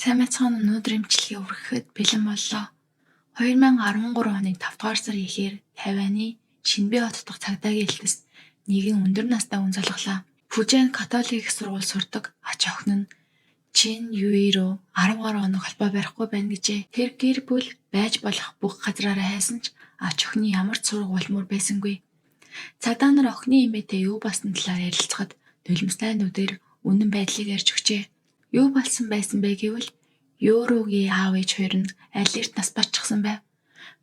Сайн байцгаана, өнөөдөр эмчилгээ үргэхэд бэлэн боллоо. 2013 оны 5 дугаар сарын эхээр Тайваны Шинбэ хот дахь цагдаагийн элтэст нэгэн өндөр настай хүн залглаа. Фүжэн католик их сургууль сурдаг ач охин нь Чин Юйруу 10 гаруй хоног холбоо барихгүй байна гэжээ. Тэр гэр бүл байж болох бүх газраараа хайсан ч ач охины ямар ч сураг улмуур байсангүй. Цагдаа нар охины эмээтэй юу болсон талаар ярилцахад нулимстай нүдээр үнэн байдлыг ярьж өгчээ. Юу болсон байсан бэ гэвэл Юуругийн аав ээж хоёр нь аль эрт нас барчихсан байв.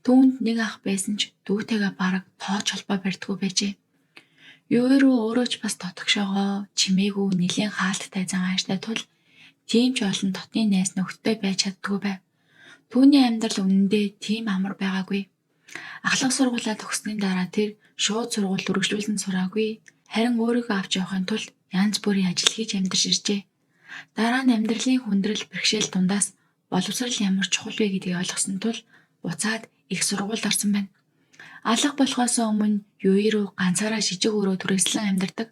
Түүнд нэг ах байсан ч дүүтэйгээ бараг тооч холбоо барьдаггүй байжээ. Юуру өөрөө ч бас дотогшоогоо чимээгүй нэлээн хаалттай зан ааштай тул тийм ч олон дотны найз нөхдөд байж чаддаггүй байв. Түүний амьдрал үнэндээ тийм амар байгаагүй. Ахлах сургуулиа төгссөний дараа тэр шууд сургууль үргэлжлүүлэн сураагүй. Харин өөрийгөө авч явахын тулд янз бүрийн ажил хийж амьдарч иржээ. Дараа нь амьдралын хүндрэл бэрхшээл дундаас боловсрол ямар чухал вэ гэдгийг ойлгосон тул буцаад их сургуульд орсон байна. Алга болохоос өмнө Юйру ганцаараа жижиг өрөө түрээслэн амьдардаг.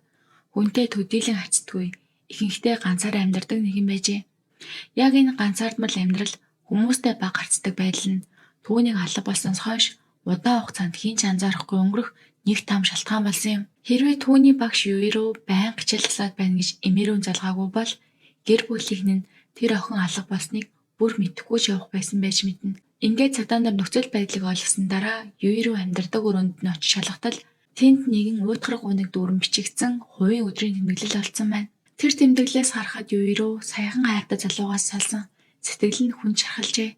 Хүнтэй төдийлөн харьцдаггүй. Ихэнхдээ ганцаараа амьдардаг нэгэн байжээ. Яг энэ ганцаардмал амьдрал, хүмүүстэй бага харьцдаг байдал нь түүнийг алга болсноос хойш удаан хугацаанд хэн ч анзаарахгүй өнгөрөх нэг том шалтгаан болсон юм. Хэрвээ түүний багш Юйру байнга хичээл таслаад байна гэж эмээрүүн залгаагүй бол гэр бүлийнх нь тэр охин алга болсныг бүр мэдэхгүй ч явах байсан байж мэднэ. Ингээд цагдаа нар нөхцөл байдлыг ойлгосон дараа Юйру амьдардаг өрөөнд нь очиж шалгатал тэнд нэгэн уйтгарах үнэг дүүрэн бичигдсэн хувийн өдрийн тэмдэглэл олдсон байна. Тэр тэмдэглэлээс харахад Юйру саяхан хайртай залуугаас салсан сэтгэл нь хүн шархалжээ.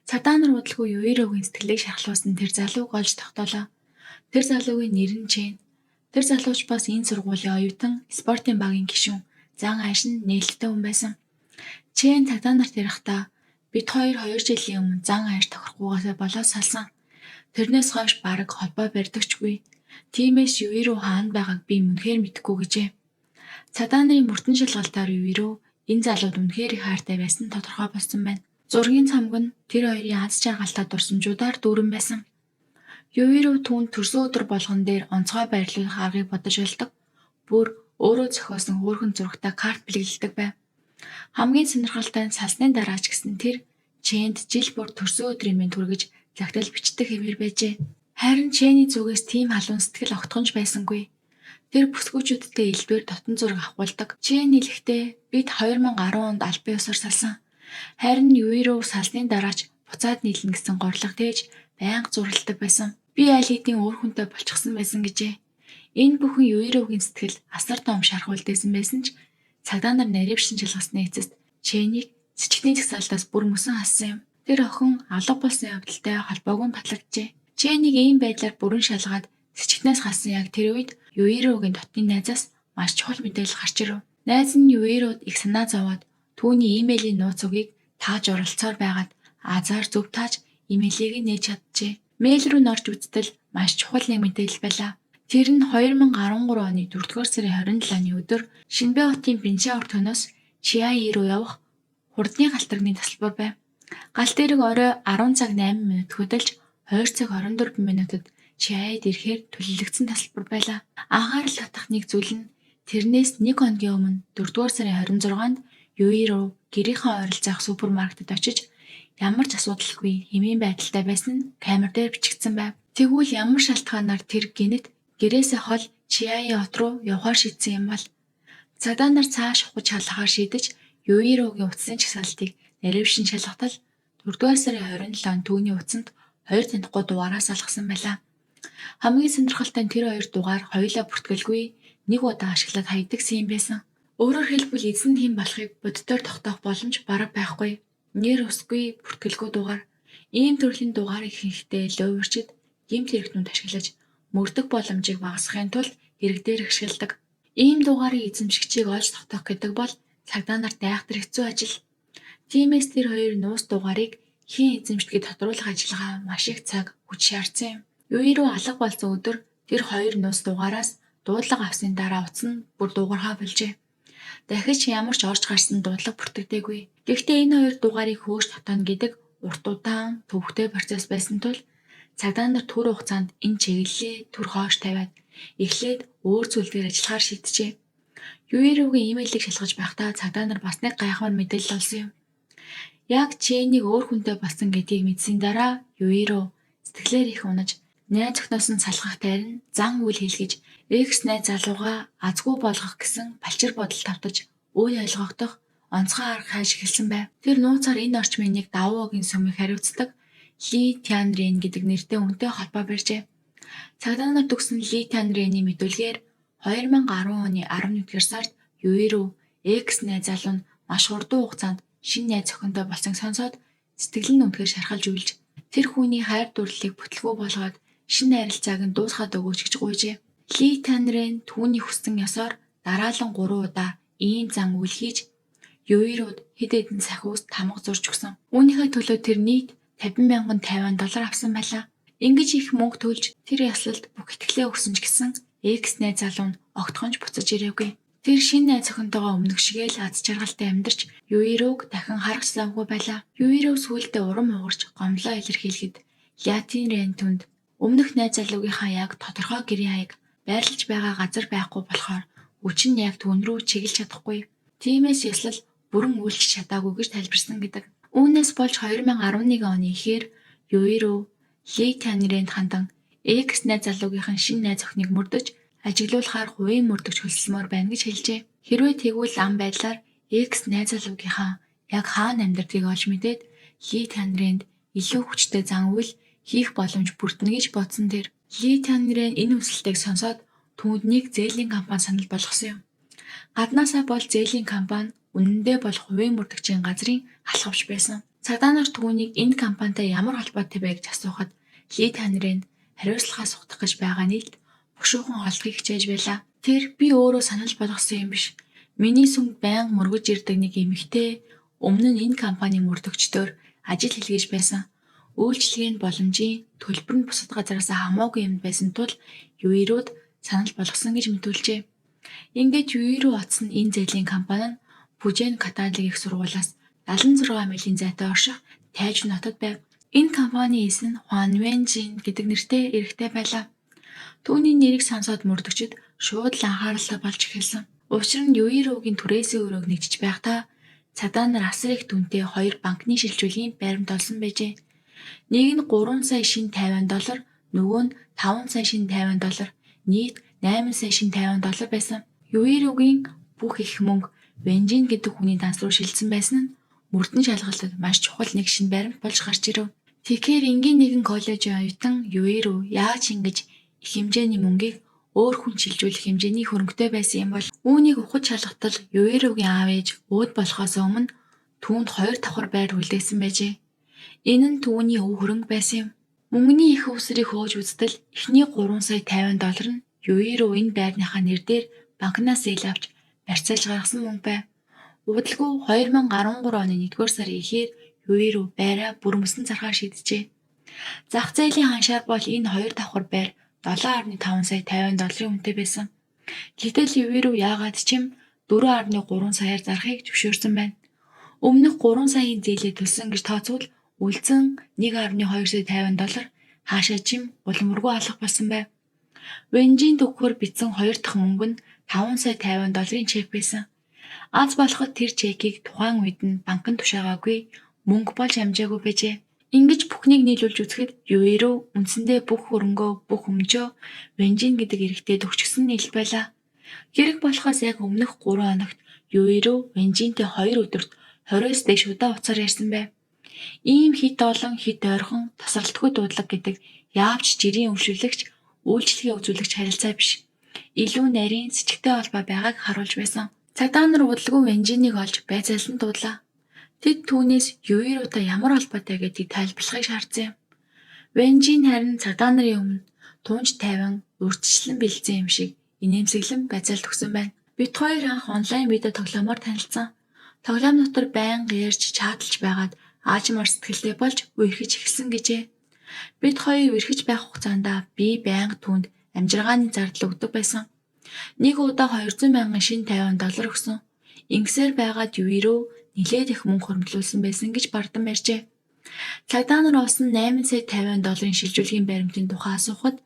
Цагдаа нар удалгүй Юйругийн сэтгэлийг шархлуулсан тэр залууг олж тогтоолоо. Тэр залуугийн нэр нь Чен. Тэр залууч бас энэ сургуулийн оюутан, спортын багийн гишүүн, зан ааш нь нээлттэй хүн байсан. Чен цагдаа нарт ярихдаа бид хоёр 2 жилийн өмнө зан ааш тохирохгүйгээсээ болоод салсан. Тэрнээс хойш бараг холбоо барьдагчгүй. Тиймээс Юйру хаана байгааг би үнэхээр мэдэхгүй гэжээ. Цагдаа нарын мөрдөн шалгалтаар Юйру энэ залууд үнэхээр их хайртай байсан тодорхой болсон байна. Зургийн цамг нь тэр хоёрын аз жаргалтай дурсамжуудаар дүүрэн байсан. Юйру түүнд төрсөн өдөр болгон дээр онцгой баярлуулах аргыг бодож олдог. Бүр өөрөө зохиосон хөөрхөн зурагтай карт бэлэглэдэг байв. Хамгийн сонирхолтой нь салсны дараа ч гэсэн тэр Чэнд жил бүр төрсөн өдрийн мэнд хүргэж захидал бичдэг хэвээр байжээ. Харин Чэний зүгээс тийм халуун сэтгэл огтхон ч байсангүй. Тэр бүсгүүчүүдтэй элдвээр дотно зураг авахулдаг. Чэн хэлэхдээ бид 2010 онд албан ёсоор салсан. Харин Юйру салсны дараа ч буцаад нийлнэ гэсэн горлого тээж байнга зурладаг байсан. Би аль хэдийн өөр хүнтэй болчихсон байсан гэжээ. Энэ бүхэн Юйругийн сэтгэл асар том шарх үлдээсэн байсан ч цагдаа нар нарийвшин шалгасны эцэст Чэнийг сэжигтний жагсаалтаас бүр мөсөн хассан юм. Тэр охин алга болсон явдалтай холбоогүй нь батлагджээ. Чэнийг ийм байдлаар бүрэн шалгаад сэжигтнээс хассан яг тэр үед Юйругийн дотны найзаас маш чухал мэдээлэл гарч ирэв. Найз нь Юйруд их санаа зовоод түүний имэйлийн нууц үгийг тааж оролцоор байгаад азаар зөв тааж имэйлийг нээж чаджээ. Мэйл рүү нь орж үзтэл маш чухал нэг мэдээлэл байлаа. Тэр нь 2013 оны 4-р сарын 27-ны өдөр Шинбэ хотын Биншаа өртгөнөөс Чиаи руу явах хурдны галтэрэгний тасалбар байв. Галт тэрэг орой 10 цаг 8 минут хөдөлж 2 цаг 24 минутад Чиаид ирэхээр төлөвлөгдсөн тасалбар байлаа. Анхаарал татах нэг зүйл нь тэрнээс нэг хоногийн өмнө 4-р сарын 26-нд Юи руу гэрийнхээ ойролцоох супермаркетад очиж ямар ч асуудалгүй хэмээн байдалтай байсан нь камер дээр бичигдсэн байв. Тэгвэл ямар шалтгаанаар тэр гэнэт гэрээсээ хол Чиаи хот руу явахаар шийдсэн юм бол? Цагдаа нар цааш ухаж шалгахаар шийдэж Юиругийн утасны жагсаалтыг нарившин шалгатал 4-р сарын 27-нд түүний утсанд хоёр танихгүй дугаараас алгасан байлаа. Хамгийн сонирхолтой нь тэр хоёр дугаар хоёулаа бүртгэлгүй нэг удаа ашиглаад хайдаг юм байсан. Өөрөөр хэлбэл эзэн нь хэн болохыг боддоор тогтоох боломж бараг байхгүй. Нэр усгүй бүртгэлгүй дугаар. Ийм төрлийн дугаар ихэнхдээ луйварчид гэмт хэрэгтнүүд ашиглаж мөрдөх боломжийг багасгахын тулд хэрэг дээр ашигладаг. Ийм дугаарыг эзэмшигчийг олж тогтоох гэдэг бол цагдаа нарт айхтар хэцүү ажил. Тиймээс тэр хоёр нууц дугаарыг хэн эзэмшдгийг тодруулах ажиллагаа маш их цаг хүч шаардсан юм. Юйруу алга болсон өдөр тэр хоёр нууц дугаараас дуудлага авсны дараа утас нь бүр дуугархаа болжээ. Дахиж ямар ч орж гарсан дуудлага бүртгэдэггүй. Гэхдээ энэ хоёр дугаарыг хөөж тогтооно гэдэг урт удаан төвөгтэй процесс байсан тул цагдаа нар түр хугацаанд энэ чиглэлээ түр хойш тавиад эхлээд өөр зүйл дээр ажиллахаар шийджээ. Юйругийн имэйлийг шалгаж байхдаа цагдаа нар бас нэг гайхмаар мэдээлэл олсон юм. Яг Чэнийг өөр хүнтэй болсон гэдгийг мэдсэний дараа Юиро сэтгэлээр их унаж, найз охиноос нь салхах тайран зан үйл хийлгэж экс найз залуугаа азгүй болгох гэсэн балчир бодол тавтаж үе ойлгогдох онцгой арга хайж эхэлсэн байв. Тэр нууцаар энэ орчмын нэг давуу-гийн сүмийг хариуцдаг Ли Тянрен гэдэг нэртэй хүнтэй холбоо барьжээ. Цагдаа нар төгсөн Ли Тянрений мэдүүлгээр 2010 оны 11-р сард Юиро экс найз залуу нь маш хурдан хугацаанд шинэ найз охинтой болсныг сонсоод сэтгэл нь үнэхээр шархалж уйлж тэр хүний хайр дурлалыг бүтлгүй болгоод шинэ харилцааг нь дуусгаад өгөөч гэж гуйжээ. Ли Танрен түүний хүссэн ёсоор дараалан 3 удаа ийм зан үйл хийж Юйрууд хэд хэдэн сахиус тамга зурж өгсөн. Үүнийхээ төлөө тэр нийт 50 мянган Тайван доллар авсан байлаа. Ингэж их мөнгө төлж тэр ёслолд бүх итгэлээ өгсөн ч гэсэн экс найз залуу нь огтхонч буцаж ирээгүй. Тэр шинэ найз охинтойгоо өмнөх шигээ л аз жаргалтай амьдарч Юйрууг дахин харах завгүй байлаа. Юйруу сүүлдээ урам хугарч гомдлоо илэрхийлэхэд Лятин Рен түнд өмнөх найз залуугийнхаа яг тодорхой гэрийн хаяг байрлаж байгаа газар байхгүй болохоор хүч нь яг түүн рүү чиглэж чадахгүй. Тиймээс ёслол бүрэн үйлчилж чадаагүй гэж тайлбарсан гэдэг. Үүнээс болж 2011 оны эхээр Юйруу Ли Танрэнд хандан экс найз залуугийнх нь шинэ найз охиныг мөрдөж ажиглуулахаар хувийн мөрдөгч хөлсөлмөр байна гэж хэлжээ. Хэрвээ тэгвэл ам байдлаар экс найз залуугийнхаа яг хаана амьдардгийг олж мэдээд Ли Танрэнд илүү хүчтэй зан үйл хийх боломж бүрдэнэ гэж бодсон тэр. Ли Танрен энэ хүсэлтийг сонсоод түүнд нэг зээлийн компани санал болгосон юм. Гаднаасаа бол зээлийн компани, үнэндээ бол хувийн мөрдөгчийн газрын алхавч байсан. Цагдаа нар түүнийг энэ компанитай ямар холбоотой вэ гэж асуухад Ли Танрен хариуцлагаас зугтах гэж байгаа нийлд бушуухан холдохыг хичээж байлаа. Тэр би өөрөө санал болгосон юм биш. Миний сүмд байнга мөргөж ирдэг нэг эмэгтэй өмнө нь энэ компанийн мөрдөгчдөр ажил хийлгэж байсан. Үйлчилгээ нь боломжийн төлбөр нь бусад газараас хамаагүй юм байсан тул Юйрууд санал болгосон гэж мэдүүлжээ. Ингээд Юйруу очсон энэ зээлийн компани нь Бүжэн каталог их сургуулиас 76 милийн зайтай орших Тайжин хотод байв. Энэ компанийн эс нь Хуан Вэнжин гэдэг нэртэй эрэгтэй байлаа. Түүний нэрийг сонсоод мөрдөгчид шууд л анхааралтай болж эхэлсэн. Учир нь Юйруугийн түрээсийн өрөөг нэгжиж байхдаа цагдаа нар асар их дүнтэй хоёр банкны шилжүүлгийн баримт олсон байжээ. Нэг нь 3 сая шинэ Тайван доллар, нөгөө нь 5 сая шинэ Тайван доллар, нийт 8 сая шинэ Тайван доллар байсан. Юйруугийн бүх их мөнгө Вэнжин гэдэг хүний данс руу шилжсэн байсан нь мөрдөн шалгалтад маш чухал нэг шинэ баримт болж гарч ирэв. Тэгэхээр энгийн нэгэн коллежийн оюутан Юйруу яаж ингэж их хэмжээний мөнгийг өөр хүн шилжүүлэх хэмжээний хөрөнгөтэй байсан юм бол үүнийг ухаж шалгатал Юйруугийн аав ээж ууд болохоос өмнө түүнд 2 давхар байр үлдээсэн байжээ. Энэ нь түүний өв хөрөнгө байсан юм. Мөнгөний их үүсвэрийг хөөж үзтэл эхний 3 сая 50 доллар нь Юйруу энэ байрныхаа нэр дээр банкнаас зээл авч барьцаалж гаргасан мөнгө байв. Удалгүй 2013 оны 1-р сарын эхээр Юйруу байраа бүрмөсөн зархаар шийджээ. Зах зээлийн ханшаар бол энэ 2 давхар байр 7.5 сая 50 долларын үнэтэй байсан. Гэтэл Юйруу яагаад ч юм 4.3 саяар зарахыг зөвшөөрсөн байна. Өмнөх 3 саяын зээлээ төлсөн гэж тооцвол үлдсэн 1.2 сая 50 доллар хаашаа ч юм улам алга болсон байв. Вэнжийн төгхөөр бичсэн хоёр дахь мөнгө нь 5 сая 50 долларын чек байсан. Аз болоход тэр чекийг тухайн үед нь банкнд тушаагаагүй мөнгө болж амжаагүй байжээ. Ингэж бүхнийг нийлүүлж үзэхэд Юйруу үндсэндээ бүх хөрөнгөө бүх өмчөө Вэнжин гэдэг эрэгтэйд өгчихсөн нийлт байлаа. Хэрэг болохоос яг өмнөх 3 хоногт Юйруу Вэнжинтэй 2 өдөрт 20-оос дээш удаа утсаар ярьсан байв. Ийм хэт олон хэт ойрхон тасралтгүй дуудлага гэдэг яавч жирийн өвшүүлэгч үйлчилгээ үзүүлэгч харилцаа биш. Илүү нарийн сэжигтэй холбоо байгааг харуулж байсан. Цагдаа нар удалгүй Вэнжинийг олж байцаалан дуудлаа. Тэд түүнээс Юйруутай ямар холбоотой гэдгийг тайлбарлахыг шаардсан юм. Вэнжин харин цагдаа нарын өмнө тунж тайван урьдчилан бэлдсэн юм шиг инээмсэглэн байцаалт өгсөн байна. Бид хоёр анх онлайн видео тоглоомоор танилцсан. Тоглоом дотор байнга ярьж чаталж байгаад аажмаар сэтгэлтэй болж үерхэж эхэлсэн гэжээ. Бид хоёр үерхэж байх хугацаанд би байнга түүнд амжиргааны зардал өгдөг байсан. Нэг удаа 200 мянган шинэ 50 доллар өгсөн. Ингэсээр байгаад Юйруу нэлээд их мөнгө хуримтлуулсан байсан гэж бардам ярьжээ. Цагдаа нар олсон 8 сая 50 долларын шилжүүлгийн баримтын тухай асуухад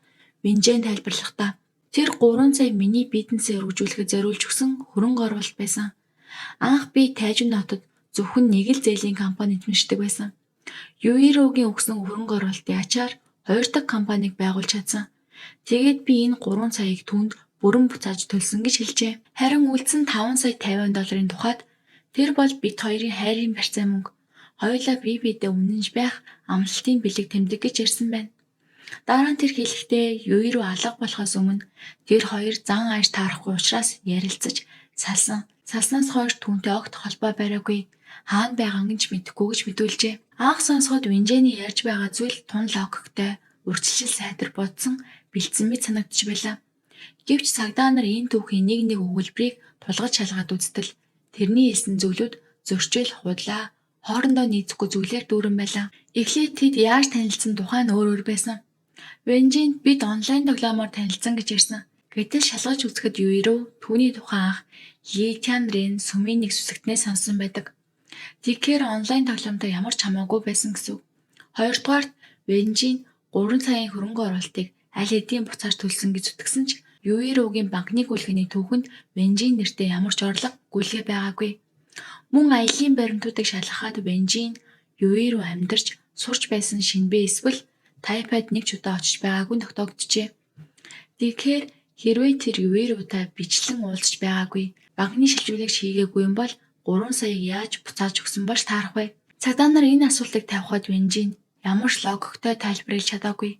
Винжен тайлбарлахдаа тэр 3 сая миний бизнесээ өргөжүүлэхэд зориулж өгсөн хөрөнгө оруулалт байсан. Анх би Тайжин хотод зөвхөн нэг л зээлийн компани эзэмшдэг байсан. Юирогийн өгсөн хөрөнгө оруулалтын ачаар хоёр дахь компанийг байгуулж чадсан. Тэгээд би энэ 3 саяыг түүнд бүрэн буцааж төлсөн гэж хэлжээ. Харин үлдсэн 5 сая 50 долларын тухайд тэр бол бид хоёрын хайрын барьцаа мөнгө. Хоёулаа бие биедээ үнэнч байх амлалтын бэлэг тэмдэг гэж ярьсан байна. Дараа нь тэр хэлэхдээ Юиро алга болохоос өмнө тэр хоёр зан ааш таарахгүй учраас ярилцаж салсан. Салснаас хойш түүнтэй огт холбоо бариагүй. Хаана байгааг нь ч мэдэхгүй гэж мэдүүлжээ. Анх сонсоход Винжэний ярьж байгаа зүйл тун логиктой, урьдчилал сайтар бодсон, бэлдсэн мэт санагдчих байлаа. Гэвч цагдаа нар энэ түүхийн нэг нэг өгүүлбэрийг тулгаж шалгаад үзтэл тэрний хэлсэн зүйлүүд зөрчил, худлаа, хоорондоо нийцэхгүй зүйлээр дүүрэн байлаа. Эхлээд тэд яаж танилцсан тухай нь өөр өөр байсан. Венжинд бид онлайн тоглоомоор танилцсан гэж ярьсан. Гэтэл шалгаж үзэхэд Юиро түүний тухай анх Ли Тянрын сүмийн нэг сүсэгтнээс сонссон байдаг. Тэгэхээр онлайн тоглоомтой ямар ч хамаагүй байсан гэсэн үг. Хоёрдугаарт Венжин 3 саяын хөрөнгө оруулалтыг аль хэдийн буцааж төлсөн гэж зүтгэсэн ч Юирогийн банкны гүйлгээний түүхэнд Венжин нэртэй ямар ч орлого гүйлгээ байгаагүй. Мөн аяллаа баримтуудыг шалгахад Венжин Юиро амьдарч сурч байсан Шинбэ эсвэл Тайпайд нэг ч удаа очиж байгаагүй нь тогтоогджээ. Тэгэхээр хэрвээ тэр Юиротай бичлэн уулзч байгаагүй, банкны шилжүүлэгч хийгээгүй юм бол 3 саяыг яаж буцааж өгсөн болж таарах вэ? Цагдаа нар энэ асуултыг тавихад Венжин ямар ч логиктой тайлбарлаж чадаагүй.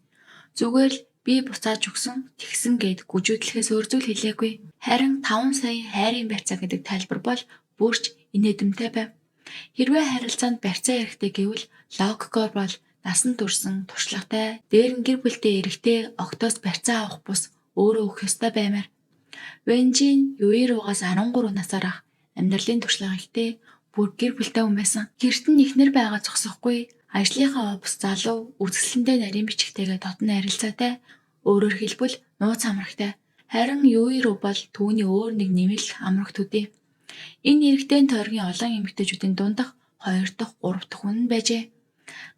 Зүгээр л би буцааж өгсөн тэгсэн гэд гүжүүдлэхээс өөр зүйл хэлээгүй. Харин 5 сая хайрын барьцаа гэдэг тайлбар бол бүрч инээдэмтэй байв. Хэрвээ харилцаанд барьцаа хэрэгтэй гэвэл логикоор бол насан турсан, туршлагатай, дээр нь гэр бүлтэй эрэгтэй октоос барьцаа авах бус өөрөө өгөх ёстой баймаар. Венжин Юиругаас 13 насаар ах амьдралын туршлага ихтэй бүр гэр бүлтэй хүн байсан. Гэрт нь эхнэр байгаа зогсохгүй, ажлынхаа бус залуу, үзэсгэлэнтэй нарийн бичгтэйгээ дотно харилцаатай, өөрөөр хэлбэл нууц амрагтай. Харин Юиро бол түүний өөр нэг нэмэлт амраг төдий. Энэ эрэгтэй тойргийн олон эмэгтэйчүүдийн дундах 2 дахь, 3 дахь хүн нь байжээ.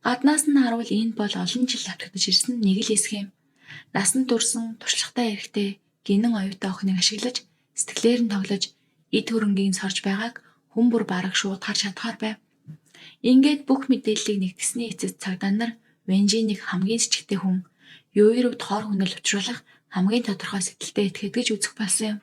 Гаднаас нь харвал энэ бол олон жил автагдаж ирсэн нэг л схем. Насан турсан, туршлагатай эрэгтэй гинэн оюутан охиныг ашиглаж, сэтгэлээр нь тоглож, эд хөрөнгийг сорж байгааг хүн бүр бараг шууд харж чадхаар байв. Ингээд бүх мэдээллийг нэгтгэсний эцэст цагдаа нар Венжинийг хамгийн сэжигтэй хүн, Юйрууд хор хүнэл учруулах хамгийн тодорхой сэтэлтэй этгээд гэж үзэх болсон юм.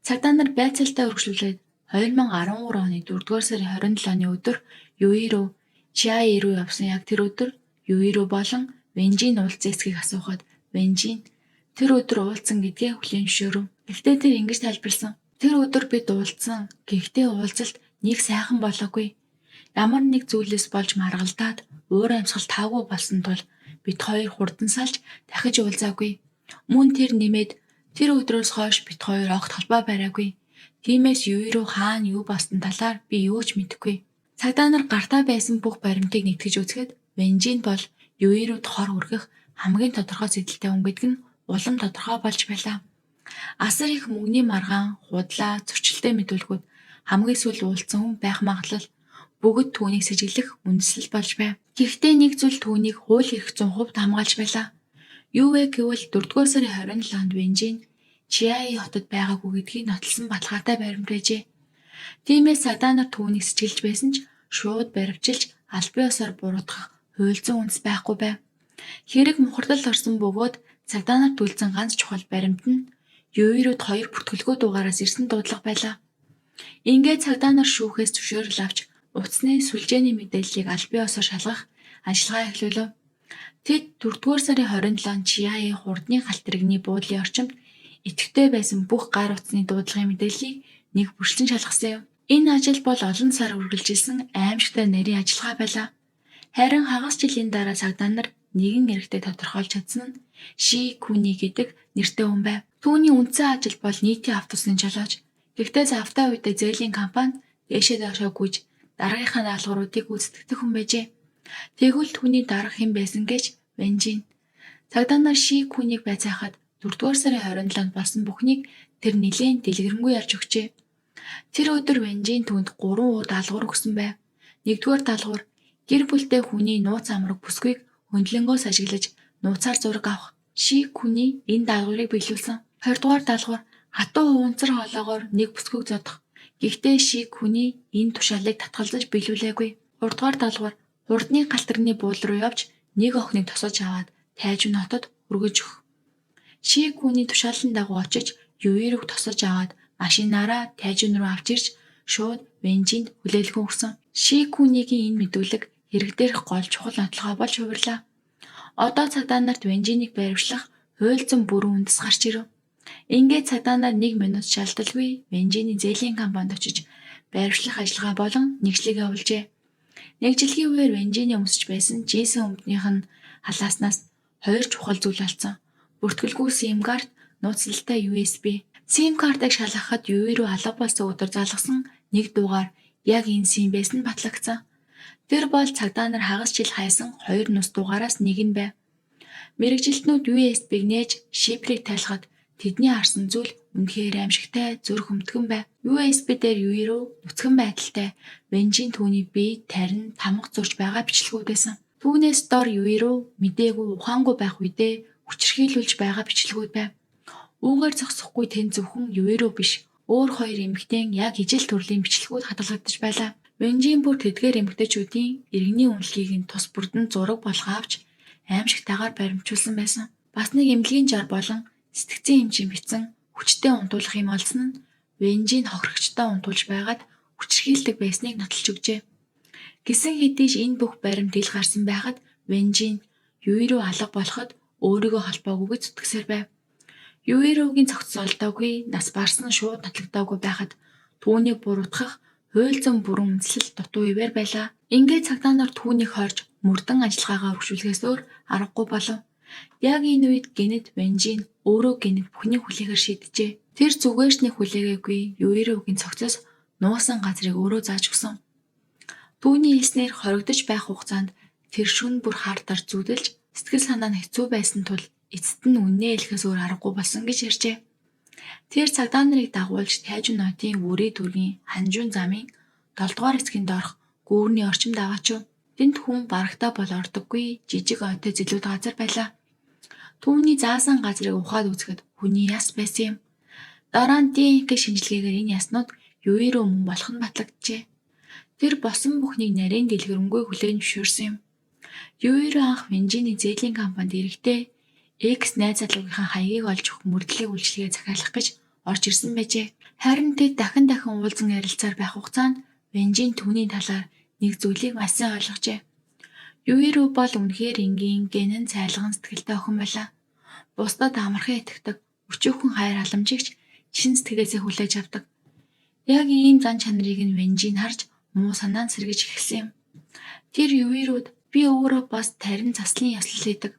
Цагдаа нар байцаалтаа үргэлжлүүлээд 2013 оны 4-р сарын 27-ны өдөр Юйро Чиаи руу явсан яг тэр өдөр Юйро болон Венжин уулзсан эсэхийг асуухад Венжин тэр өдөр уулзсан гэдгээ хүлээн зөвшөөрөв. Гэхдээ тэр ингэж тайлбарласан. Тэр өдөр бид уулзсан. Гэхдээ уулзалт нэг сайхан болоогүй. Ямар нэг зүйлээс болж маргалдаад уур амьсгал таагүй болсон тул бид хоёр хурдан салж дахиж уулзаагүй. Мөн тэр нэмээд тэр өдрөөс хойш бид хоёр огт холбоо бариагүй. Тиймээс Юйро хаана юу болсон талаар би юу ч мэдэхгүй. Цагдаа нар гартаа байсан бүх баримтыг нэгтгэж үзэхэд Венжин бол Юйрод хор хүргэх хамгийн тодорхой сэтэлтэй хүн гэдэг нь улам тодорхой болж байлаа. Асар их мөнгөний маргаан, худлаа, зөрчилтэй мэдүүлгүүд хамгийн сүүлд уулзсан хүн байх магадлал бүгд түүнийг сэжиглэх үндэслэл болж байв. Гэхдээ нэг зүйл түүнийг хууль эрх 100% хамгаалж байлаа. Юу вэ гэвэл 4-р сарын 27-нд Венжин Чиаи хотод байгаагүй гэдгийг нотлсон баталгаатай баримт байжээ. Тиймээс цагдаа нар түүнийг сэжиглэж байсан ч шууд баривчилж албан ёсоор буруутгах хууль зүйн үндэс байхгүй байв. Хэрэг мухардал орсон бөгөөд цагдаа нарт үлдсэн ганц чухал баримт нь Юйрууд хоёр бүртгэлгүй дугаараас ирсэн дуудлага байлаа. Ингээд цагдаа нар шүүхээс зөвшөөрөл авч утасны сүлжээний мэдээллийг албан ёсоор шалгах ажиллагаа эхлүүлв. Тэд 4-р сарын 27-нд Чиаи хурдны галт тэрэгний буудлын орчимд идэвхтэй байсан бүх гар утасны дуудлагын мэдээллийг нэг бүрчлэн шалгасан юм. Энэ ажил бол олон сар үргэлжилсэн аимшигтай нарийн ажиллагаа байлаа. Харин хагас жилийн дараа цагдаа нар нэгэн эрэгтэй тодорхойлж чадсан нь Ши Күни гэдэг нэртэй хүн байв. Түүний үндсэн ажил бол нийтийн автобусны жолооч. Гэхдээ завтай үедээ зээлийн компани дээшээ доошоо гүйж дараагийнхаа даалгавруудыг гүйцэтгэдэг хүн байжээ. Тэгвэл түүний дарга хэн байсан гэж Венжин. Цагдаа нар Ши Күнийг байцаахад 4-р сарын 27-нд болсон бүхнийг тэр нэлээн дэлгэрэнгүй ярьж өгчээ. Тэр өдөр Венжин түүнд 3 уур даалгавар өгсөн байв. 1-р даалгавар гэр бүлтэй хүний нууц амраг бүсгүйг хөндлөнгөөс ажиглаж нууцаар зураг авах. Ши Күний энэ даалгаврыг биелүүлсэн. 2-р даалгавар хатуу хуванцар хоолоогоор нэг бүсгүйг зодох. Гэхдээ Ши хүний энэ тушаалыг татгалзаж биелүүлээгүй. 3 дугаар даалгавар хурдны галт тэрэгний буудлын руу явж нэг охиныг тосож аваад Тайжүн хотод хүргэж өгөх. Ши хүний тушаалын дагуу очиж Юйрүүг тосож аваад машинаараа Тайжүн руу авч ирж шууд Вэнжинд хүлээлгэн өгсөн. Ши Күнигийн энэ мэдүүлэг хэрэг дээрх гол чухал нотолгоо болж хувирлаа. Одоо цагдаа нарт Вэнжинийг баривчлах хууль зүйн бүрэн үндэс гарч ирэв. Ингээд цагдаа нар 1 минут шалталгүй Вэнжиний зээлийн компанид очиж баривчлах ажиллагаа болон нэгжлэг явуулжээ. Нэгжлэгийн үеэр Вэнжиний өмсөж байсан джинсэн өмднийх нь халааснаас хоёр чухал зүйл олдсон. Бүртгэлгүй SIM карт, нууцлалтай USB. SIM картыг шалгахад юу руу алга болсон өдөр залгасан нэг дугаар яг энэ SIM байсан нь батлагдсан. Тэр бол цагдаа нар хагас жил хайсан хоёр нус дугаараас нэг нь байв. Мэргэжилтнүүд USB-г нээж шифрийг тайлахад тэдний харсан зүйл үнэхээр аимшигтай зүрх өмтгөн байв. USB дээр юу руу нүцгэн байдалтай Вэнжин түүний бие тарин тамга зурж байгаа бичлэгүүд байсан. Түүнээс дор юу руу мдээгүй ухаангүй байх үедээ хүчирхийлүүлж байгаа бичлэгүүд байв. Үүгээр зогсохгүй тэн зөвхөн юу руу биш өөр хоёр эмэгтэйн яг ижил төрлийн бичлэгүүд хадгалагдаж байлаа. Вэнжин бүр тэдгээр эмэгтэйчүүдийн иргэний үнэлгийг нь тус бүрдэн зураг болгоо авч аимшигтайгаар баримтжуулсан байсан. Бас нэг эмнэлгийн жар болон сэтгцийн эмчийн бичсэн хүчтэй унтуулах юм олсон нь Вэнжин хохирогчтой унтуулж байгаад хүчирхийлдэг байсныг нотолж өгчээ. Гэсэн хэдий ч энэ бүх баримт ил гарсан байхад Вэнжин Юйрүү алга болоход өөрийгөө холбоогүй гэж зүтгэсээр байв. Юйрүүгийн цогцос олдоогүй, нас барсан шууд нотлогдоогүй байхад түүнийг буруутгах хууль зүйн бүрэн үндслэл дутуу ивээр байлаа. Ингээд цагдаа нар түүнийг хорж мөрдөн ажиллагаагаа өргөжүүлэхээс өөр аргагүй болов. Яг энэ үед гэнэт Вэнжин өөрөө гэнэт бүхнийг хүлээхээр шийджээ. Тэр зүгээр ч нэг хүлээгээгүй Юйрүүгийн цогцос нуусан газрыг өөрөө зааж өгсөн. Түүний хэлснээр хоригдож байх хугацаанд тэр шөнө бүр хар дар зүүдэлж сэтгэл санаа нь хэцүү байсан тул эцэст нь үннээ хэлэхээс өөр аргагүй болсон гэж ярьжээ. Тэр цагдаа нарыг дагуулж Тайжүн хотын Бүрий дүүргийн Ханжун замын 7 дугаар хэсгийн доорх гүүрний орчимд аваачив. Тэнд хүн барагтаа бол ордоггүй жижиг ойтой зэлүүд газар байлаа. Түүний заасан газрыг ухаад үзэхэд хүний яс байсан юм. Дараа нь ДНК шинжилгээгээр энэ яснууд Юйрүү мөн болох нь батлагджээ. Тэр босон бүхнийг нарийн дэлгэрэнгүй хүлээн зөвшөөрсөн юм. Юйрүү анх Вэнжиний зээлийн компанид ирэхдээ Экс найз залуугийнхаа хаягийг олж өгөх мөрдлөгийг үйлчилгээ захиалах гэж орж ирсэн байжээ. Харин тэд дахин дахин уулзан ярилцсаар байх хугацаанд Вэнжин түүний талаар нэг зүйлийг маш сайн ойлгожээ. Юйрүү бол үнэхээр энгийн, гэнэн цайлган сэтгэлтэй охин байлаа. Бусдад амархан итгэдэг, өчүүхэн хайр халамжийг ч чин сэтгэлээсээ хүлээж авдаг. Яг ийм зан чанарыг нь Вэнжин харж муу санаа нь сэргэж эхэлсэн юм. Тэр Юйрүүд би өөрөө бас тарин заслын ёслол хийдэг.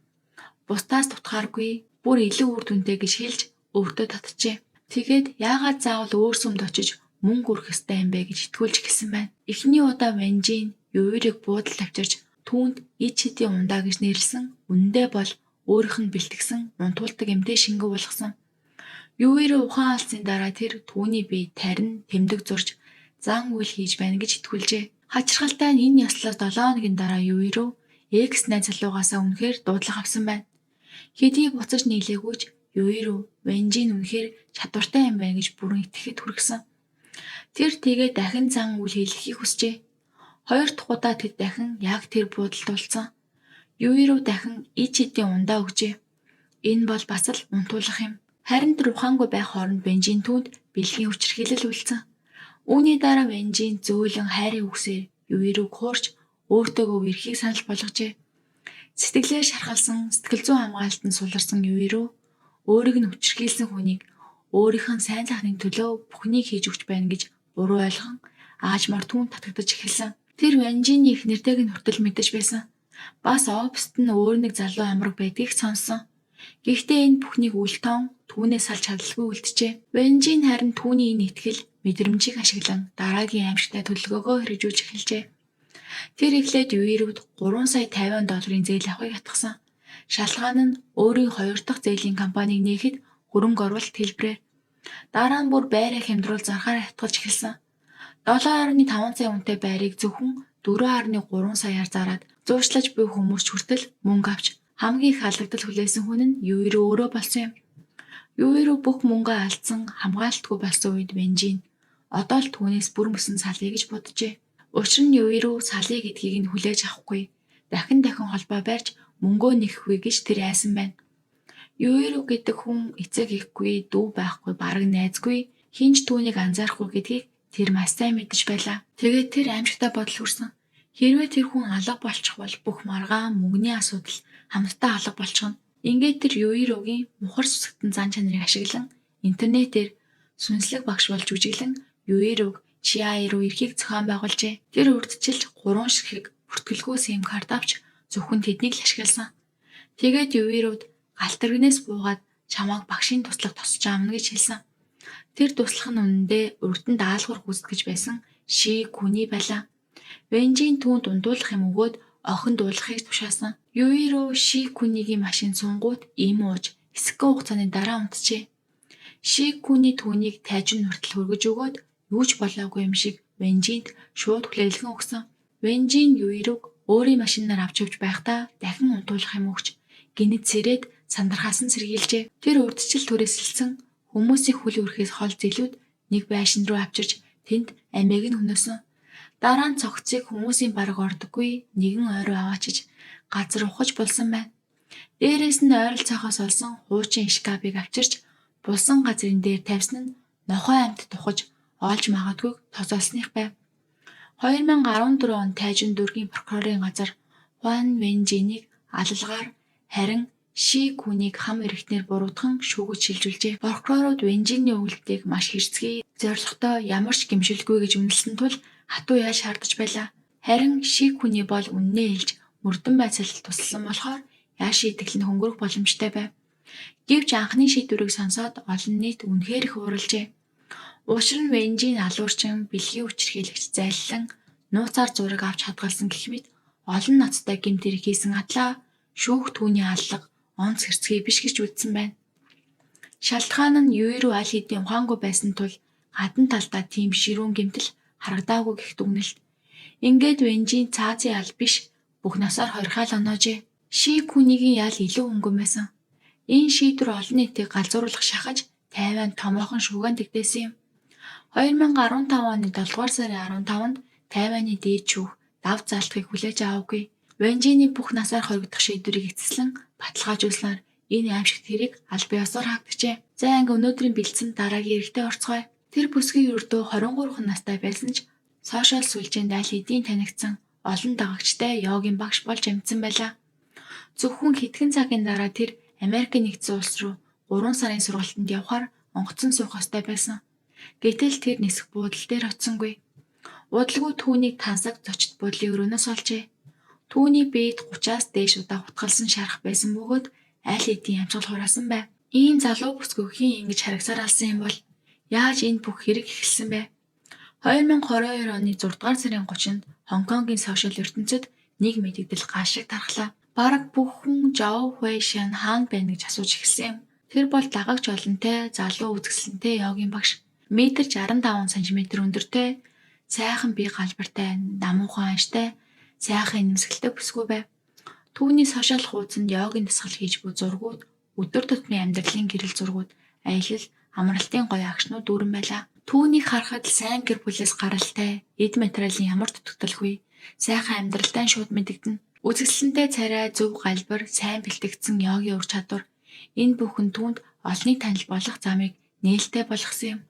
Бусдаас дутгааргүй, бүр илүү үр дүнтэй гэж хэлж өөртөө татжээ. Тэгээд яагаад заавал өөр сүмд очиж мөнгө үрэх ёстой юм бэ гэж итгүүлж эхэлсэн байна. Эхний удаа Вэнжин Юйрийг буудалд авчирч түүнд ид шидийн ундаа гэж нэрлэсэн. Үнэндээ бол өөрийнх нь бэлтгэсэн унтуулдаг эмтэй шингэн болгосон. Юйрөө ухаан олсны дараа тэр түүний бие тарин тэмдэг зурж зан үйл хийж байна гэж итгүүлжээ. Хачирхалтай нь энэ ёслолоос 7 хоногийн дараа Юйрөө экс найз залуугаасаа үнэхээр дуудлага авсан байна. Хэдий буцаж нийлээгүй ч Юйрөө Вэнжин үнэхээр чадвартай юм байна гэж бүрэн итгэхэд хүргэсэн. Тэр тэгээд дахин зан үйл хийлгэхийг хүсжээ. Хоёр дахь удаа тэд дахин яг тэр буудалд уулзсан. Юйрөө дахин ид шидийн ундаа өгчээ. Энэ бол бас л унтуулах юм. Харин тэр ухаангүй байх хооронд Вэнжин түүнд бэлгийн хүчирхийлэл үйлдсэн. Үүний дараа Вэнжин зөөлөн хайрын үгсээр Юйрүүг хуурч өөртөөгөө үерхийг санал болгожээ. Сэтгэлээр шархалсан, сэтгэл зүйн хамгаалалтанд суларсан Юйрүү өөрийг нь хүчирхийлсэн хүнийг өөрийнх нь сайн сайхны төлөө бүхнийг хийж өгч байна гэж буруу ойлгон аажмаар түүнд татагдаж эхэлсэн. Тэр Вэнжиний эхнэртэйг нь хүртэл мэдэж байсан. Бас оффист нь өөр нэг залуу амраг байдгийг сонссон. Гэхдээ энэ бүхнийг үл тоон түүнээс салж чадалгүй үлджээ. Вэнжин харин түүний энэ итгэл мэдрэмжийг ашиглан дараагийн аимшигтай төлөвлөгөөгөө хэрэгжүүлж эхэлжээ. Тэр эхлээд Юйрүүд 3 сая 50 долларын зээл авахыг хатгасан. Шалтгаан нь өөрийн хоёр дахь зээлийн компанийг нээхэд хөрөнгө оруулалт хэлбэрээр. Дараа нь бүр байраа хямдруул зархаар хатгалж эхэлсэн. 7.5 сая үнэтэй байрыг зөвхөн 4.3 саяар зараад зуушлаж буй хүмүүс ч хүртэл мөнгө авч хамгийн их алдагдал хүлээсэн хүн нь Юйрүү өөрөө болсон юм. Юйрүү бүх мөнгөө алдсан хамгаалалтгүй болсон үед Вэнжин одоо л түүнээс бүр мөсөн салъя гэж боджээ. Учир нь Юйрүү салъя гэдгийг нь хүлээж авахгүй. Дахин дахин холбоо барьж мөнгөө нэхэхгүй гэж тэр айсан байна. Юйрүү гэдэг хүн эцэг ихгүй, дүү байхгүй, бараг найзгүй, хэн ч түүнийг анзаарахгүй гэдгийг тэр маш сайн мэдэж байлаа. Тэгээд тэр аимшигтай бодол хүрсэн. Хэрвээ тэр хүн алга болчих бол бүх маргаан мөнгөний асуудал хамтдаа алга болчихно. Ингээд тэр Юйрүүгийн мухар сүсэгтэн зан чанарыг ашиглан интернетээр сүнслэг багш болж жүжиглэн Юйрүүг Чиай руу ирэхийг зохион байгуулжээ. Тэр урдчилж 3 ширхэг бүртгэлгүй сим карт авч зөвхөн тэднийг л ашигласан. Тэгээд Юйрүүд галт тэрэгнээс буугаад чамайг багшийн туслах тосч аавна гэж хэлсэн. Тэр туслах нь үнэндээ урд нь даалгавар гүйцэтгэж байсан Ши Күний байлаа. Венжийн түүнд унтуулах юм өгөөд охин дуулахыг тушаасан. Юйрүү Ши Күнигийн машин суунгуут им ууж хэсэгхэн хугацааны дараа унтжээ. Ши Күний түүнийг тайжин хүртэл хүргэж өгөөд юу ч болоогүй юм шиг Венжинд шууд хүлээлгэн өгсөн. Венжин Юйрүүг өөрийн машинаар авч явж байхдаа дахин унтуулах юм өгч гэнэт сэрээд сандрахаас нь сэргийлжээ. Тэр урдчил түрээсэлсэн хүмүүсийн хөл өрхөөс хол зэлүүд нэг байшин руу авчирч тэнд амиаг нь хөнөөсөн. Дараа нь цогцыг хүмүүсийн бараг ордоггүй нэгэн ой руу аваачиж газар ухаж булсан байна. Дээрээс нь ойролцоохоос олсон хуучин шкафыг авчирч булсан газрын дээр тавьсан нь нохой амьт тухаж олж магадгүйг тооцоолсных байв. 2014 онд тайжин дүүргийн прокурорын газар Хуан Венжинийг алалгаар харин Ши Күнийг хам эргэтнээр буруутган шүүгэж шилжүүлжээ. Прокурорууд Венжиний өгүүлтийг маш хэрцгий, зорилготой, ямар ч гэмшилгүй гэж үнэлсэн тул хатуу ял шаардаж байлаа. Харин Ши Күний бол үнэнээ хэлж мөрдөн байцаалал тусалсан болохоор ял шийтгэл нь хөнгөрөх боломжтой байв. Гэвч анхны шийдвэрийг сонсоод олон нийт үнэхээр их ууралжээ. Учир нь Венжин алуурчин, бэлгийн хүчирхийлэгч зайллан нууцаар зураг авч хадгалсан гэх мэт олон ноцтой гэмт хэрэг хийсэн атлаа шүүх түүний аллага онц хэрцгий биш гэж үзсэн байна. Шалтгаан нь Юйрүү аль хэдийн ухаангүй байсан тул гадна талдаа тийм ширүүн гэмтэл харагдаагүй гэх дүгнэлт. Ингээд Венжин цаазын ял биш бүх насаар хорихаал оноожээ. Ши Күнигийн ял илүү хөнгөн байсан. Энэ шийдвэр олон нийтийг галзууруулах шахаж Тайвань томоохон шүүгэн тэгдээсэн юм. 2015 оны 7 дугаар сарын 15-нд Тайваны дээд шүүх дав заалтахыг хүлээж аваагүй. Венжиний бүх насаар хоригдох шийдвэрийг эцэслэн баталгаажуулснаар энэ аимшигт хэрэг албан ёсоор хаагдажээ. За анги өнөөдрийн бэлдсэн дараагийн хэрэгтэй орцгоё. Тэр бүсгүй ердөө 23 настай байсан ч сошиал сүлжээнд аль хэдийн танигдсан олон дагагчтай йогийн багш болж амжсан байлаа. Зөвхөн хэдхэн цагийн дараа тэр Америкийн нэгдсэн улс руу 3 сарын сургалтанд явхаар онгоцон суух ёстой байсан. Гэтэл тэр нисэх буудал дээр очсонгүй. Удалгүй түүнийг тансаг зочид буудлын өрөөнөөс олжээ. Түүний биед 30-аас дээш удаа хутгалсан шарх байсан бөгөөд аль хэдийн амжгал хураасан байв. Ийм залуу бүсгүй хэн ингэж харагсаар алсан юм бол яаж энэ бүх хэрэг эхэлсэн бэ? 2022 оны 6 дугаар сарын 30-нд Хонконгийн сошиал ертөнцид нэг мэдэгдэл гал шиг тархлаа. Бараг бүх хүн Жоо Хуэйшан хаана байна гэж асууж эхэлсэн юм. Тэр бол дагагч олонтой, залуу үзэсгэлэнтэй йогийн багш. Метр 65 см өндөртэй, сайхан бие галбартай, намуухан анштай, сайхан инэмсэгэлтэй бүсгүй байв. Түүний сошиал хуудсанд йогийн дасгал хийж буй зургууд, өдөр тутмын амьдралын гэрэл зургууд, аялал, амралтын гоё агшнууд дүүрэн байлаа. Түүнийг харахад л сайн гэр бүлээс гаралтай, эд материалын ямар дутагдalгүй, сайхан амьдралтай шууд мэдэгдэнэ. Үзэсгэлэнтэй царай, зөв галбар, сайн бэлтгэгдсэн йогийн ур чадвар энэ бүхэн түүнд олонний танил болох замыг нээлттэй болгосон юм.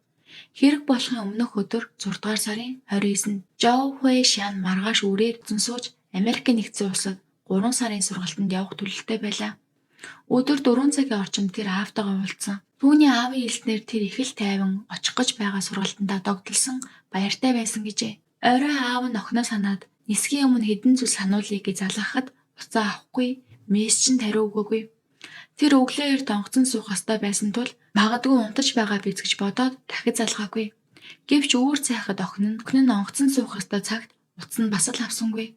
Хэрэг болохын өмнөх өдөр 6 дугаар сарын 29-нд Жоо Хуэйшан маргааш үрээр зэн сууж Америкийн нэгдсэн улсад 3 сарын сургалтанд явах төлөвтэй байлаа. Өдөр 4 цагийн орчимд тэр аавтайгаа уулзсан. Түүний аавын хэлснээр тэр их л тайван очих гэж байгаа сургалтандаа догдолсон баяртай байсан гэжээ. Орой аав нь охиноо санаад нисхийн өмнө хэдэн зүйл сануулъя гэж залгахад уцаа авахгүй, мессеж нь хариу өгөөгүй. Тэр өглөө эрт онгоцон суух ёстой байсан тул магадгүй унтаж байгаа биз гэж бодоод дахиж залгаагүй. Гэвч үүр цайхад охин нь онгоцон суух ёстой цагт утас нь бас л авсангүй.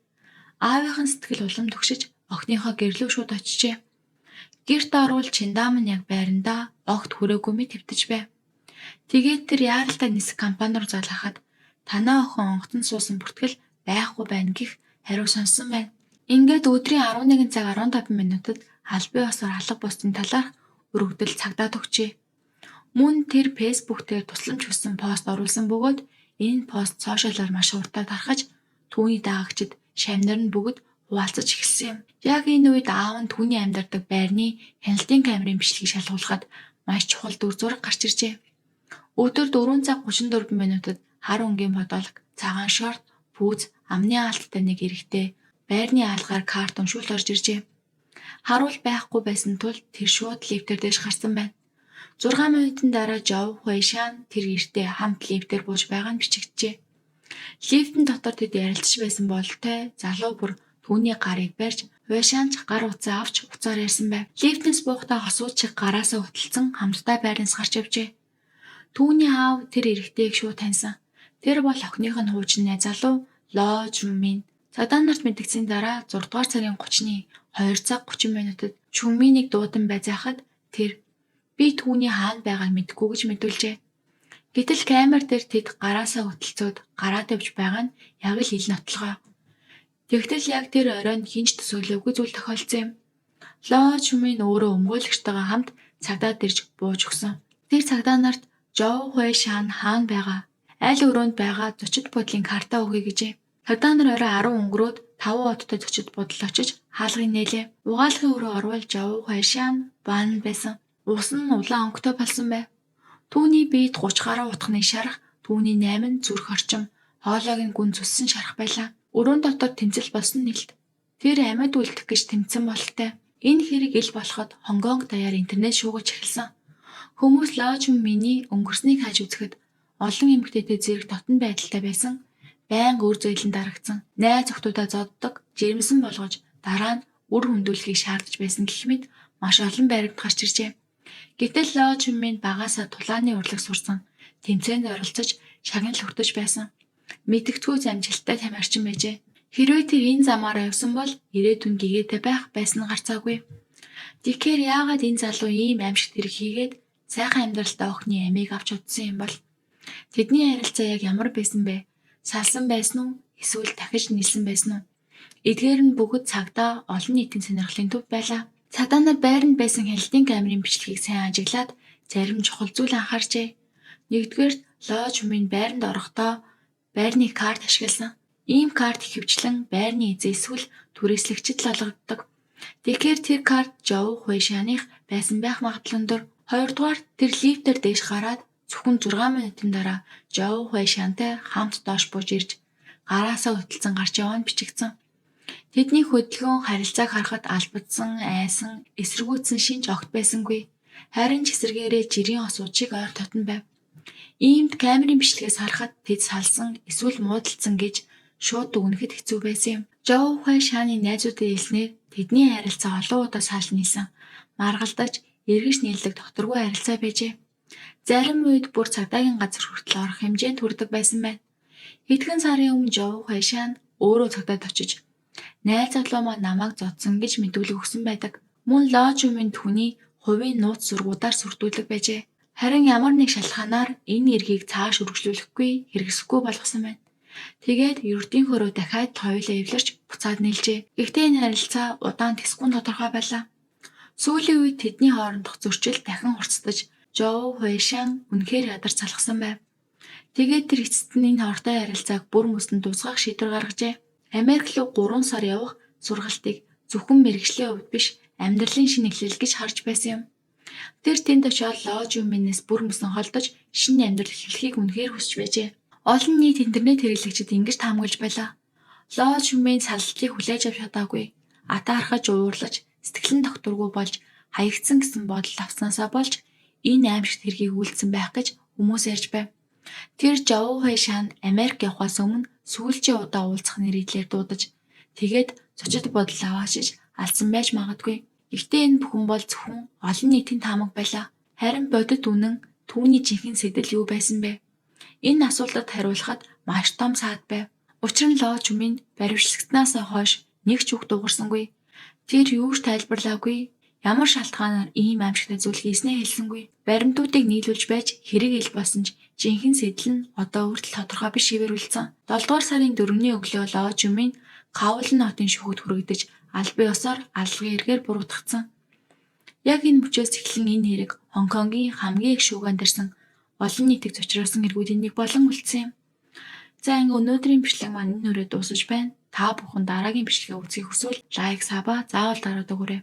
Аавынх нь сэтгэл улам түгшиж охиныхоо гэрлөө шууд очжээ. Гэрт орвол Чиндаам нь яг байрандаа огт хүрээгүй мэт хэвтэж байв. Тэгээд тэр яаралтай нисэх компани руу залгахад танай охин онгоцон суусан бүртгэл байхгүй байна гэх хариу сонссон байна. Ингээд өдрийн 11 цаг 15 минутад албан ёсоор алга бусдын талаарх өргөдөл цагдаа төгчээ. Мөн тэр Facebook дээр тусламж хүссэн пост оруулсан бөгөөд энэ пост сошиалаар маш хурдтай тархаж түүний дагагчид, шавь нар нь бүгд хуваалцаж эхэлсэн юм. Яг энэ үед аав нь түүний амьдардаг байрны хяналтын камерын бичлэгийг шалгуулахад маш чухал дүр зураг гарч иржээ. Өдөр 4 цаг 34 минутад хар өнгийн подволк, цагаан шорт, пүүз, амны аалттай нэг эрэгтэй байрны аалгаар карт уншуул орж иржээ. Харуул байхгүй байсан тул тэр шууд лифтээр дээш гарсан байна. 6 минутын дараа Жов Хуэйшан тэр эртээ хамт лифтээр бууж байгаа нь бичигджээ. Лифтэн дотор тэд ярилцж байсан бололтой залуу бүр түүний гарыг барьж Хуэйшан ч гар утсаа авч утсаар ярьсан байв. Лифтнээс буухдаа хосууд шиг гараасаа хөтөлсөн хамтдаа байрнаас гарч явжээ. Түүний аав тэр эрэгтэйг шууд таньсан. Тэр бол охиных нь хуучин найз залуу Ло Жунмин. Цагдаа нарт мэдэгдсэний дараа 6 дугаар сарын 30-ны 2 цаг 30 минутад Чүнминийг дуудан байзаахад тэр би түүний хаана байгааг мэдэхгүй гэж мэдүүлжээ. Гэтэл камер дээр тэд гараасаа хөтөлцөөд гараад явж байгаа нь яг л ил нотлогоо. Тэгтэл яг тэр оройн хэн ч төсөөлөөгүй зүйл тохиолдсон юм. Ло Чүмин өөрөө өмгөөлөгчтэйгээ хамт цагдаад ирж бууж өгсөн. Тэр цагдаа нарт Жов Хуэйшан хаана байгаа, аль өрөөнд байгаа зочид буудлын картаа өгье гэжээ. Цагдаа нар орой 10 өнгөрөөд 5 одтой зочид буудалд очиж хаалгыг нээлээ. Угаалгын өрөө орвол Жов Хуэйшан ваннд байсан. Ус нь улаан өнгөтэй болсон байв. Түүний биед 30 гаруй утганы шарх, түүний 8 зүрх орчим, хоолойг нь гүн зүссэн шарх байлаа. Өрөөн дотор тэмцэл болсон нэлт. Тэр амьд үлдэх гэж тэмцсэн бололтой. Энэ хэрэг ил болоход Хонконг даяар интернет шуугиж эхэлсэн. Хүмүүс Ло Чүнминий өнгөрснийг хайж үзэхэд олон эмэгтэйтэй зэрэг дотно байдалтай байсан. Байнга үр зөөлөн дарагдсан. Найз охидуудаа зоддог, жирэмсэн болгож дараа нь үр хөндүүлэхийг шаардаж байсан гэх мэт маш олон баримт гарч иржээ. Гэтэл Ло Чүнмин багаасаа тулааны урлаг сурсан, тэмцээнд оролцож шагнал хүртэж байсан. Мэдэгдэхүй амжилттай тамирчин байжээ. Хэрвээ тэр энэ замаараа явсан бол ирээдүйн гэгээтэй байх байсан нь гарцаагүй. Тэгэхээр яагаад энэ залуу ийм аймшигт хэрэг хийгээд сайхан амьдралтай охины амийг авч удсан юм бол? Тэдний харилцаа яг ямар байсан бэ? Салсан байсан уу? Эсвэл дахиж нийлсэн байсан уу? Эдгээр нь бүгд цагдаа олон нийтийн сонирхлын төв байлаа. Цагдаа нар байранд байсан хяналтын камерын бичлэгийг сайн ажиглаад зарим чухал зүйл анхаарчээ. Нэгдүгээрт Ло Чүмин байранд орохдоо байрны карт ашигласан. Ийм карт ихэвчлэн байрны эзэн эсвэл түрээслэгчид л олгогддог. Тэгэхээр тэр карт Жов Хуэйшаных байсан байх магадлал өндөр. Хоёрдугаар тэр лифтээр дээш гараад зөвхөн 6 минутын дараа Жов Хуэйшантай хамт доош бууж ирж гараасаа хөтөлсөн гарч яваа нь бичигдсэн. Тэдний хөдөлгөөн харилцааг харахад албадсан, айсан, эсэргүүцсэн шинж огт байсангүй. Харин ч эсэргээрээ жирийн осууд шиг ойр дотно байв. Иймд камерын бичлэгээс харахад тэд салсан эсвэл муудалцсан гэж шууд дүгнэхэд хэцүү байсан юм. Жов Хуэйшаны найзуудын хэлснээр тэдний харилцаа олон удаа салж нийлсэн. Маргалдаж, эргэж нийлдэг докторгүй харилцаа байжээ. Зарим үед бүр цагдаагийн газар хүртэл орох хэмжээнд хүрдэг байсан байна. Хэдхэн сарын өмнө Жов Хуэйшан өөрөө цагдаад очиж найз залуу маань намайг зодсон гэж мэдүүлэг өгсөн байдаг. Мөн Ло Чүмин түүний хувийн нууц зургуудаар сүрдүүлэг байжээ. Харин ямар нэг шалтгаанаар энэ эрхийг цааш үргэлжлүүлэхгүй, хэрэгсэхгүй болгосон байна. Тэгээд ердийн хөрөө дахиад хоёулаа эвлэрч буцаад нийлжээ. Гэхдээ энэ харилцаа удаан тэсгүй тодорхой байлаа. Сүүлийн үед тэдний хоорондох зөрчил дахин хурцдаж Жов Хуэйшан үнэхээр ядарч салгасан байв. Тэгээд тэр эцэст нь энэ хортой харилцааг бүр мөсөн дуусгах шийдвэр гаргажээ. Америк руу 3 сар явах сургалтыг зөвхөн мэргэжлийн хувьд биш, амьдралын шинэ эхлэл гэж харж байсан юм. Тэр тэнд очиод Ло Жуминээс бүр мөсөн холдож шинэ амьдрал эхлэхийг үнэхээр хүсэж байжээ. Олон нийт интернет хэрэглэгчид ингэж таамаглаж байлаа. Ло Жумин саллтыг хүлээж авч чадаагүй. Атаархаж уурлаж, сэтгэл нь тогтворгүй болж хаягдсан гэсэн бодол авснаасаа болж энэ аймшигт хэргийг үйлдсэн байх гэж хүмүүс ярьж байв. Тэр Жов Хуэйшан Америк явахаас өмнө сүүлчийн удаа уулзах нэрийдлэр дуудаж тэгээд зочид буудал аваачиж алдсан байж магадгүй. Гэхдээ энэ бүхэн бол зөвхөн олон нийтийн таамаг байлаа. Харин бодит үнэн түүний жинхэнэ сэтэл юу байсан бэ? Энэ асуултад хариулахад маш том саад байв. Учир нь Ло Чүмин баривчлагдсанаас хойш нэг ч үг дуугарсангүй. Тэр юу ч тайлбарлаагүй. Ямар шалтгаанаар ийм аймшигтай зүйл хийснээ хэлсэнгүй. Баримтуудыг нийлүүлж байж хэрэг ил болсон ч жинхэнэ сэтэл нь одоо хүртэл тодорхой биш хэвээр үлдсэн. 7 дугаар сарын 4-ний өглөө Ло Чүмин Каулн хотын шүүхэд хүргэгдэж албан ёсоор аллагын эргээр буруутгагдсан. Яг энэ мөчөөс эхлэн энэ хэрэг Хонконгийн хамгийн их шүүг андирсан олон нийтийг цочруулсан хэрэгүүдийн нэг болон үлдсэн юм. За, ингээ өнөөдрийн бичлэг маань энэ хүрээд дуусаж байна. Та бүхэн дараагийн бичлэгээ үзэхийг хүсвэл like, sub аа заавал дараад өгөөрэй.